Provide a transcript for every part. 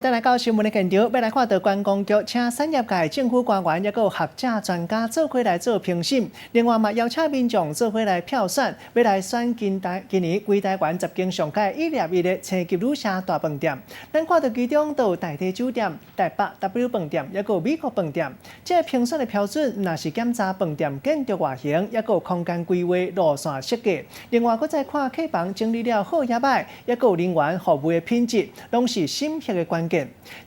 轉來到新聞的現場，欲來看著觀光局請產業界、政府官員，抑閣有學者專家做伙來做評審。另外嘛，邀請民眾做伙來票選，欲來選今年規台灣10間上佳一粒一的星級旅社大飯店。咱看著其中都有大地酒店、台北 W 飯店，抑閣有美國飯店。這個評選的標準，毋但是檢查飯店建築外形，抑閣有空間規劃、路線設計。另外，閣再看客房整理了好抑䆀，抑閣有人員服務的品質，攏是審核的關鍵。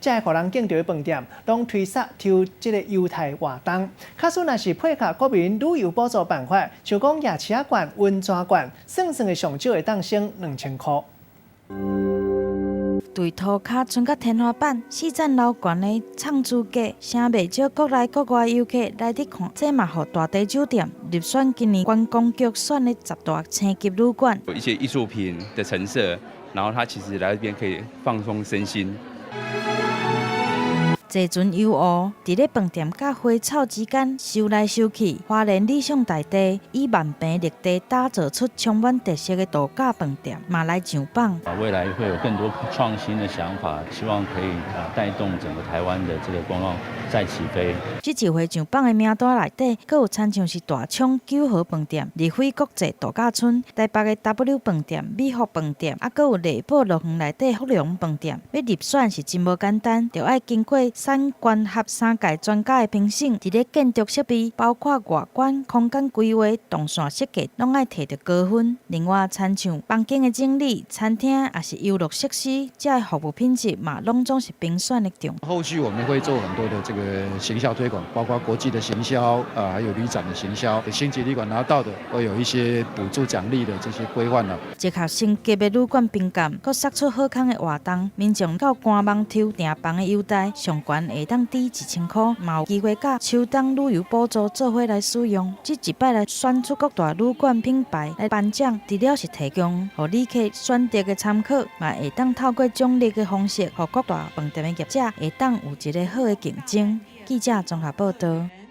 這個予人敬著的飯店，攏推捒抽這個優待活動。假使若是配合國民旅遊補助辦法，像講夜市仔券、溫泉券，算算會上少會當省2000箍。對塗跤賰到天花板，四層樓懸的藏珠閣，誠袂少國內國外遊客來佇看。這嘛予大地酒店入選今年觀光局選的十大星級旅館。有一些藝術品的陳設，然後他其實來這邊可以放鬆身心。坐船遊湖，佇咧飯店佮花草之間游來游去。花蓮理想大地以萬坪綠地打造出充滿特色的度假飯店，嘛來上榜。未來會有更多創新的想法，希望可以帶動整個台灣的這個觀光再起飛。這一回上榜的名單內底，閣有親像是大廠九和飯店、麗輝國際度假村、台北的 W 飯店、美福飯店，啊，閣有麗寶樂園內底福隆飯店。欲入選是真無簡單，著愛經過產官學三界專家的評審，佇咧建築設備，包括外觀、空間規劃、動線設計，攏愛提著高分。另外，親像房間的整理、餐廳，抑是遊樂設施，這个服務品質嘛，攏總是評選的重點。後續我們會做很多的這個行銷推廣，包括國際的行銷，啊，還有旅展的行銷。星級旅館拿到的會有一些補助獎勵的這些規範啦。結合星級的旅館評鑑，閣釋出好康的活動，民眾到官網抽訂房的優待，上懸會當抵1000箍，嘛有機會佮秋冬旅遊補助做伙來使用。這一擺來選出各大旅館品牌來頒獎，除了是提供予旅客選擇的參考，嘛會當透過獎勵的方式，予各大飯店的業者會當有一个好的競爭。記者綜合報導。